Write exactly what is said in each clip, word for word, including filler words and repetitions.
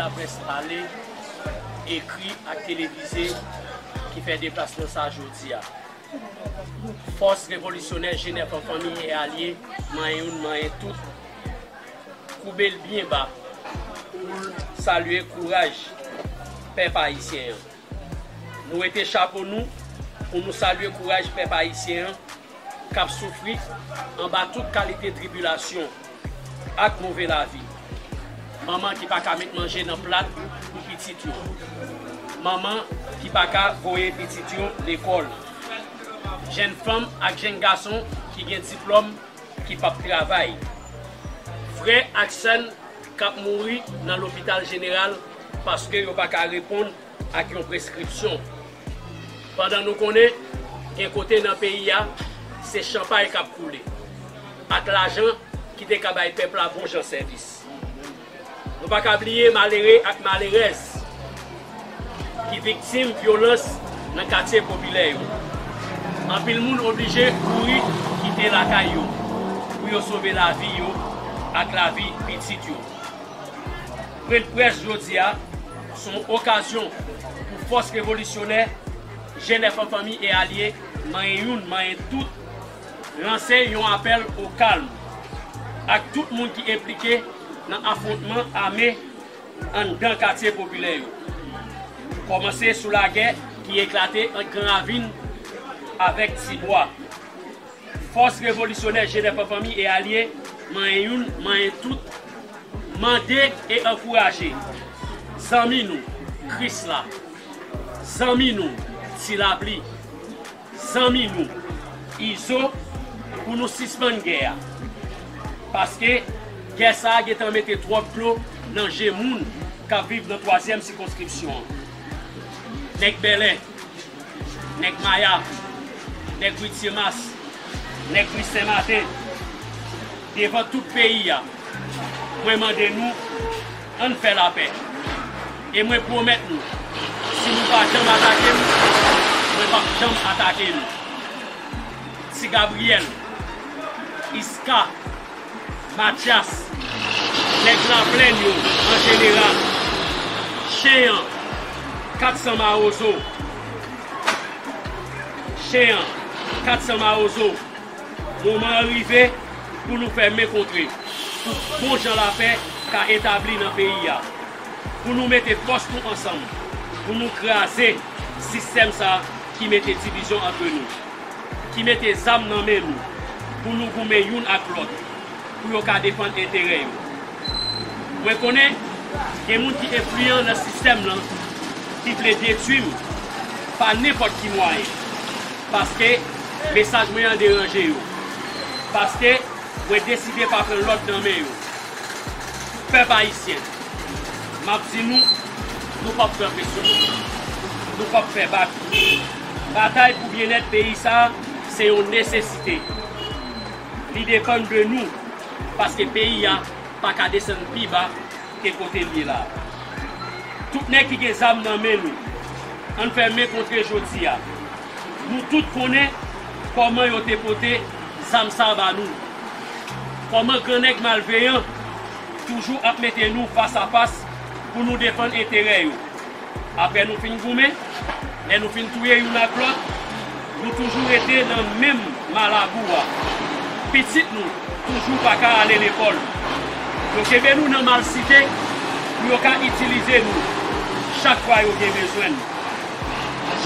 Laprès pale, ekri ak televize ki fè deplasman sa jodi a. Fòs revolisyonè Jenèf an fanmi e alye, manyen youn, manyen tout, koube l byen ba pou l salye kouraj pèp ayisyen an. Nou wete chapo nou pou nou salye kouraj pèp ayisyen an k ap soufri anba tout kalite tribilasyon ak move lavi. Manman ki pa ka met manje nan plat pou pitit yo. Manman ki pa ka voye pitit yo lekòl. Jèn fanm ak jèn gason ki gen diplòm ki p ap travay. Frè ak sè n k ap mouri nan lopital jeneral paske yo pa ka reponn ak yon preskripsyon. Pandan nou konnen, gen kote nan peyi a, se chanpay k ap koule, ak lajan ki te ka bay pèp la bon jan sèvis. Nou pa ka bliye malere ak malerèz ki viktim vyolans nan katye popilè yo. Anpil moun oblije kouri kite lakay yo pou yo sove lavi yo ak lavi pitit yo. Pwennprès jodi a se yon okazyon pou fòs revolisyonè Jenèf an fanmi e alye, manyen youn, manyen tout, lanse yon apèl o kalm ak tout moun ki enplike nan afwontman ame anndan katye popilè yo. Kòmanse sou lagè ki eklate ant Gran Ravin avèk Tibwa. Fòs revolisyonè Jenèf an fanmi e alye, manyen youn, manyen tout, mande e ankouraje zanmi nou, Krisla, zanmi nou, Ti Lapli, zanmi nou, Izo, pou nou sispann gè a. Paske gè sa a gentan mete twòp dlo nan je moun k ap viv nan twazyèm sikonskripsyon an. Nèg Bèlè, nèg Maya, nèg Ri Tyemas, nèg Ri Senmaten, devan tout peyi a, mwen mande nou, ann fè lapè. E mwen pwomèt nou, si nou pa janm atake m, mwen p ap janm atake nou. Ti Gabriyèl, Iska, Matyas, nèg Laplèn yo an jeneral, Chen an, kat san Mawozo, Chen an, kat san Mawozo, moman an rive pou nou fè men kontre, pou bon jan lapè ka etabli nan peyi a, pou nou mete fòs nou ansanm, pou nou kraze sistèm sa a ki mete divizyon ant nou, ki mete zam nan men nou, pou nou goumen youn ak lòt, pou yo ka defann enterè yo. Mwen konnen gen moun ki enfliyan nan sistèm lan ki vle detwi m pa nenpòt ki mwayen, paske mesaj mwen an deranje yo, paske mwen deside pa pran lòd nan men yo. Pèp ayisyen, m ap di nou, nou p ap pran presyon, nou p ap fè bak. Batay pou byennèt peyi sa a se yon nesesite. Li depann de nou, paske peyi a pa ka desann pi ba ke kote l ye la. Tout nèg ki gen zam nan men nou, ann fè men kontre jodi a. Nou tout konnen kòman yo te pote zam sa a ba nou. Kòman grannèg malveyan toujou ap mete nou fas a fas pou nou defann enterè yo. Apre nou fin goumen, lè nou fin touye youn ak lòt, nou toujou rete nan menm malabou a. Pitit nou toujou pa ka ale lekòl. Yo kenbe nou nan malsite pou yo ka itilize nou chak fwa yo gen bezwen n.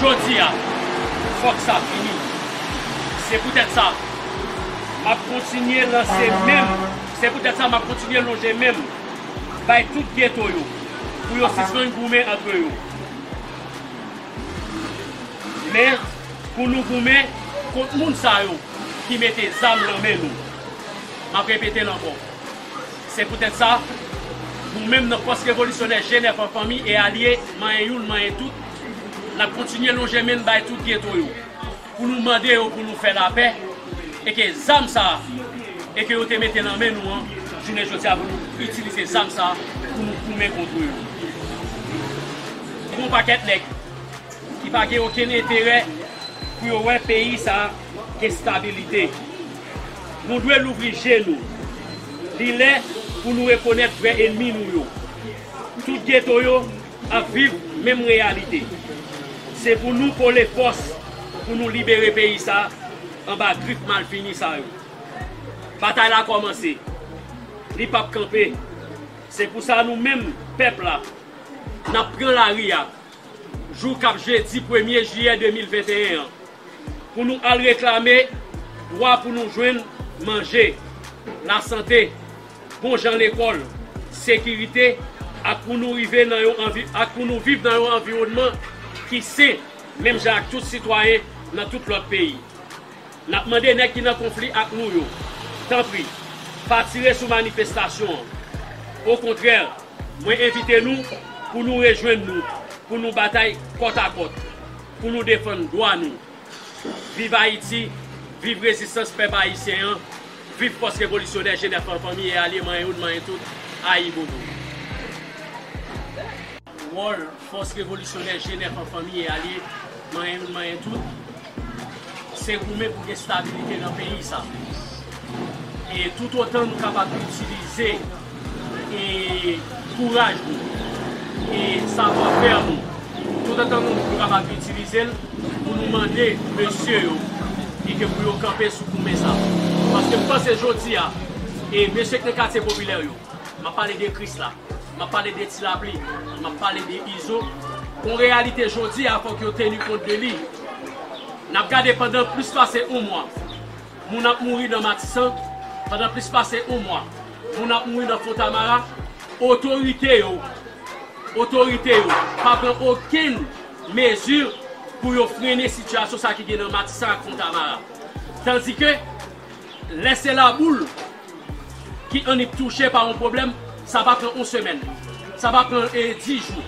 Jodi a, fòk sa fini. Se poutèt sa, m ap kontinye lanse men m. Se poutèt sa, m ap kontinye lonje men m bay tout geto yo pou yo sispann goumen ant yo. Men, pou nou goumen kont moun sa yo ki mete zam nan men nou. M ap repete l ankò. Se poutèt sa, nou menm nan Fòs Revolisyonè Jenèf an fanmi e alye, manyen youn, manyen tout, n ap kontinye lonje men n bay tout geto yo, pou nou mande yo pou nou fè lapè, e ke zam sa a, e ke yo te mete nan men nou an, jounen jodi a pou nou itilize zam sa a pou nou goumen kont yo. Gon pakèt nèg ki pa gen okenn enterè pou yo wè peyi sa a gen stabilite. Nou dwe louvri je nou. Li lè pou nou rekonèt vrè ènmi nou yo. Tout geto yo ap viv menm reyalite. Se pou nou kole fòs pou nou libere peyi sa anba grif malfini sa yo. Batay la kòmanse. Li p ap kanpe. Se pou sa nou menm, pèp la, n ap pran lari a jou k ap jedi premye jiyè de mil venteyen an pou nou al reklame dwa pou nou jwenn manje, lasante, bon jan lekòl, sekirite, ak pou nou rive nan yon anvi-, ak pou nou viv nan yon anviwònman ki sen, menm jan ak tout sitwayen nan tout lòt peyi. N ap mande nèg ki nan konfli ak nou yo, tanpri, pa tire sou manifestasyon an. Okontrè, mwen envite nou pou nou rejwenn nou, pou nou batay kòtakòt, pou nou defann dwa nou. Viv Ayiti, viv rezistans pèp ayisyen an, viv Fòs Revolisyonè G nèf an fanmi e alye, manyen youn, manyen tout, ayibobo. Wòl Fòs Revolisyonè G nèf an fanmi e alye, manyen youn, manyen tout, se goumen pou gen stabilite nan peyi sa. E toutotan nou kapab itilize e kouraj nou, e savwafè nou, toutotan nou, nou kapab itilize l pou nou mande mesye yo e ke pou yo kanpe sou goumen sa. Paske m panse jodi a, e mesye k nan katye popilè yo, m ap pale de Krisla, m ap pale de Ti Lapli, m ap pale de Izo, yon reyalite jodi a, fòk yo teni kont de li. N ap gade pandan plis pase yon mwa, moun ap mouri nan Matisan, pandan plis pase yon mwa, moun ap mouri nan Fontamara, otorite yo, otorite yo pa pran okenn mezi pou yo frennen sitiyasyon sa ki gen nan Matisan ak Fontamara. Tandike, lè se laboul ki annik touche pa yon pwoblèm, sa pa pran yon semèn, sa pa pran, e, dis jou,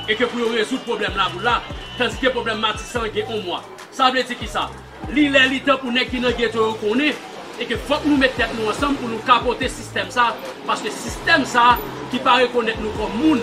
e ke pou yo rezoud pwoblèm laboul la, tandike pwoblèm Matisan gen yon mwa. Sa vle di kisa? Li lè, li tan pou nèg ki nan geto yo konnen, e ke fòk nou met tèt nou ansanm pou nou kapote sistèm sa, paske sistèm sa ki pa rekonèt nou kòm moun,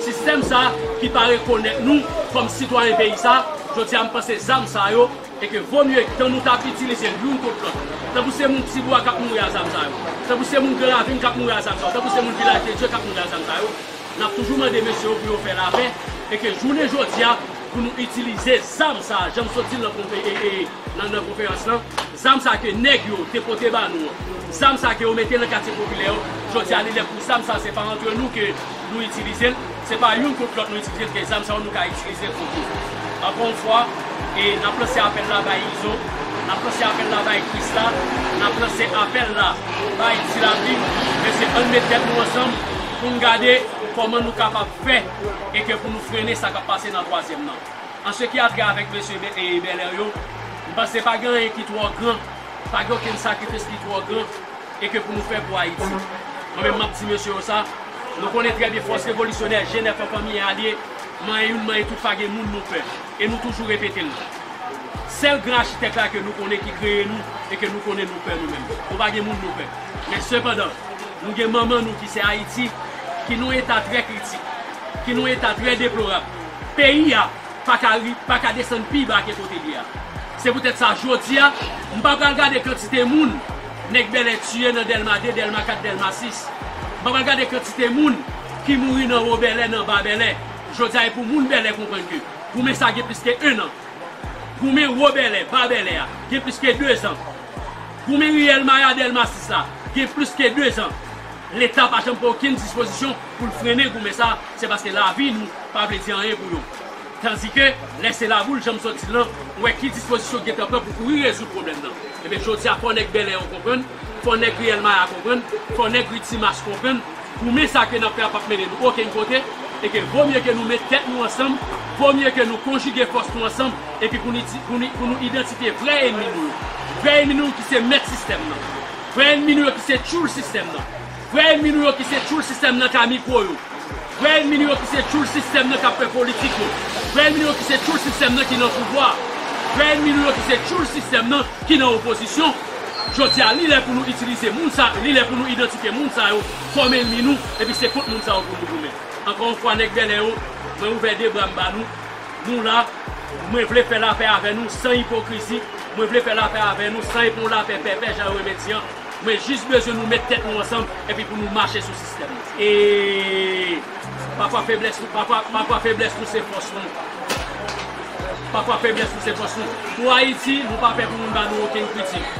sistèm sa ki pa rekonèt nou kòm sitwayen peyi sa, jodi a m panse zam sa yo, e ke vo mye tan nou t ap itilize l youn kont lòt, tankou se moun Tibwa k ap mouri a zam sa yo, tankou se moun Gran Ravin k ap mouri a zam sa yo, tankou se moun Vilaj de Dye k ap mouri a zam sa yo, n ap toujou mande mesye yo pou yo fè lapè, e ke jounen jodi a, pou nou itilize zam sa a, jan m sot di l nan konfe-, e, e, nan, nan konferans lan, zam sa ke nèg yo te pote ba nou an, zam sa ke yo mete nan katye popilè yo, jodi a li lè pou zam sa, se pa antre nou ke nou itilize l, se pa youn kont lòt nou itilize l, ke zam sa yo nou ka itilize kont yo. Ankò yon fwa, e n ap lanse apèl la bay Izo, n ap lanse apèl la bay Krisla, n ap lanse apèl la bay Ti Lapli, mesye, ann met tèt nou ansanm pou n gade kòman nou kapab fè e ke pou nou frennen sa k ap pase nan twazyèm nan. An se ki a trè avèk mesye Bè-, e, Bèlè yo, m panse pa gen anyen ki twò gran, pa gen okenn sakrifis ki twò gran, e ke pou nou fè pou Ayiti. Mwen menm, m ap di mesye yo sa, nou konnen trè byen fòs revolisyonè G nèf an fanmi e alye, manyen youn, manyen tout, pa gen moun nou pè. E nou toujou repete l. Sèl gran achitèk la ke nou konnen ki kreye nou, e ke nou konnen nou pè nou menm. Nou pa gen moun nou pè. Men sepandan, nou gen manman nou ki se Ayiti, ki nan yon eta trè kritik, ki nan yon eta trè deplorab. Peyi a pa ka ri-, pa ka desann pi ba ke kote l ye a. Se poutèt sa, jodi a, m pa pral gade kantite moun nèg Bèlè tiye nan Dèlma de, Dèlma kat, Dèlma sis. M pa pral gade kantite moun ki mouri nan Wo Bèlè, nan Ba Bèlè. Jodi a, e pou moun Bèlè konprann ke goumen sa gen plis ke en an. Goumen Wo Bèlè, Ba Bèlè a, gen plis ke dezan. Goumen riyèl Maya Dèlma sis la, gen plis ke dezan. Leta pa janm pran okenn dispozisyon pou l frennen goumen sa, se paske lavi nou pa vle di anyen pou yo. Tandike, lè se laboul, jan m sot di l lan, ou wè ki dispozisyon ki gentan pran pou kouri rezoud pwoblèm nan. Ebyen, jodi a, fò nèg Bèlè yo konprann, fò nèg riyèl Maya konprann, fò nèg ri Timas konprann, goumen sa ke n ap fè a p ap mennen nou okenn kote, e ke vo mye ke nou met tèt nou ansanm, vo mye ke nou konjige fòs nou ansanm, epi pou nou di, pou nou, pou nou idantifye vrè ènmi nou yo. Vrè ènmi nou yo ki se mèt sistèm nan. Vrè ènmi nou yo ki se tchoul sistèm nan. Vrè ènmi nou yo ki se tchoul sistèm nan ka mikwo yo. Vrè ènmi nou yo ki se tchoul sistèm nan k ap fè politik yo. Vrè ènmi nou yo ki se tchoul sistèm nan ki nan pouvwa. Vrè ènmi nou yo ki se tchoul sistèm nan ki nan opozisyon. Jodi a, li lè pou nou itilize moun sa, li lè pou nou idantifye moun sa yo kòm ènmi nou, epi se kont moun sa yo pou nou goumen. Ankò yon fwa, nèg Bèlè yo, mwen ouvè de bra m ba nou. Nou la, mwen vle fè lapè avè nou san ipokrizi, mwen vle fè lapè avè nou san epi yon lapè pèpè, jan yo renmen di an. Mwen jis bezwen nou met tèt nou ansanm, epi pou nou mache sou sistèm nan. E Pafwa feblès nou, pafwa, pafwa feblès nou se fòs nou. Pafwa feblès nou se fòs nou. Pou Ayiti, nou pa pè pou moun ba nou okenn kritik.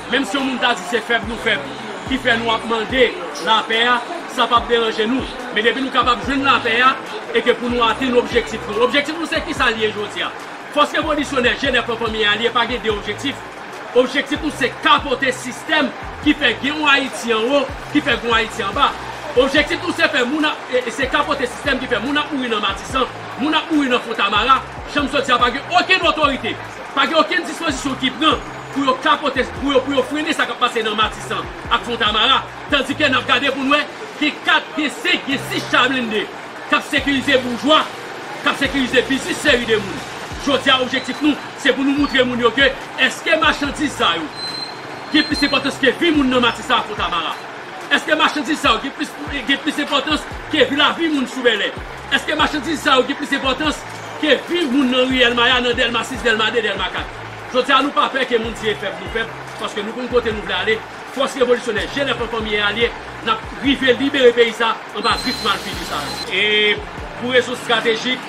Menm si yon moun ta di se fèb nou fèb, ki fè nou ap mande lapè a, sa p ap deranje nou. Men depi nou kapab jwenn lapè a, e ke pou nou atenn objektif nou. Objektif nou se kisa l ye jodi a? Fòs revolisyonè Jenèf an fanmi alye pa gen de objektif. Objektif nou se kapote sistèm ki fè gen yon Ayiti anwo, ki fè gen yon Ayiti anba. Objektif nou se fè moun ap, e, e se kapote sistèm ki fè moun ap mouri nan Matisan, moun ap mouri nan Fontamara. Jan m sot di a, pa gen okenn otorite, pa gen okenn dispozisyon ki pran pou yo kapote, pou yo, pou yo frennen sa k ap pase nan Matisan ak Fontamara. Tandike n ap gade pou n wè, gen kat, gen senk, gen sis cha blende k ap sekirize boujwa, k ap sekirize biznis seri de moun. Jodi a, objektif nou, se pou nou moutre moun yo ke èske machandiz sa yo gen plis enpòtans ke vi moun nan Matisan ak Fontamara? Èske machandiz sa yo gen plis, gen plis enpòtans ke vi, lavi moun sou Bèlè? Èske machandiz sa yo gen plis enpòtans ke vi moun nan riyèl Maya, nan Dèlma sis, Dèlma de, Dèlma kat? Jodi a, nou pa pè ke moun di e fèb nou fèb, paske nou konn kote nou vle ale. Fòs revolisyonè Jenèf an fanmi e alye, n ap rive libere peyi sa anba grif malfini sa yo. E pou rezon estratejik,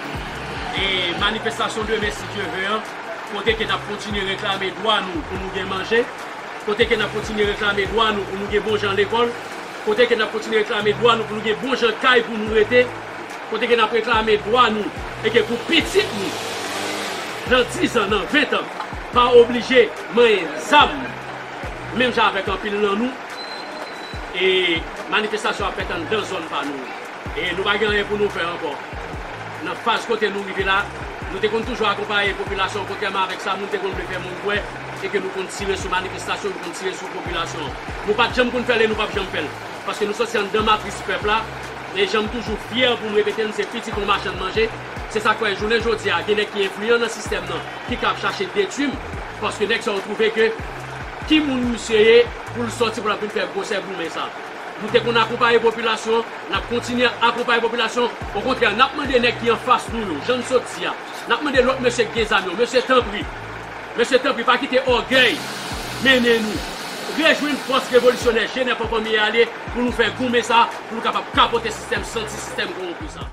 e manifestasyon demen, si Dye ve an, kote ke n ap kontinye reklame dwa nou pou nou gen manje, kote ke n ap kontinye reklame dwa nou pou nou gen bon jan lekòl, kote ke n ap kontinye reklame dwa nou pou nou gen bon jan kay pou nou rete, kote ke n ap reklame dwa nou, e ke pou pitit nou, nan diz an, nan ven an, pa oblije manyen zam, menm jan avèk anpil nan nou, e manifestasyon ap fèt anndan zòn pa nou yo. E nou pa gen anyen pou nou fè ankò. Nan faz kote nou rive la, nou te konn toujou akonpaye popilasyon, kontrèman avèk sa moun te konn vle fè moun kwè, e ke nou konn tire sou manifestasyon, nou konn tire sou popilasyon an. Nou pa t janm konn fè l e nou p ap janm fè l. Paske nou soti anndan matris pèp la, e jan m toujou fyè pou m repete l, m se pitit yon machann manje. Se sa k fè jounen jodi a, gen nèg ki enfliyan nan sistèm nan, ki ka ap chache detwi m, paske nèg sa yo twouve ke ki moun misye ye pou l sòti pou l ap vin fè gwosè goumen sa. Nou te konn akonpaye popilasyon, n ap kontinye akonpaye popilasyon. Okontrè, n ap mande nèg ki anfas nou yo, jan m sot di a, n ap mande lòt mesye ki gen zam yo, mesye tanpri, mesye tanpri, pa kite ògèy mennen nou. Rejwenn fòs revolisyonè Jenèf an fanmi e alye pou nou fè goumen sa, pou nou kapab kapote sistèm santi, sistèm kowonpi sa.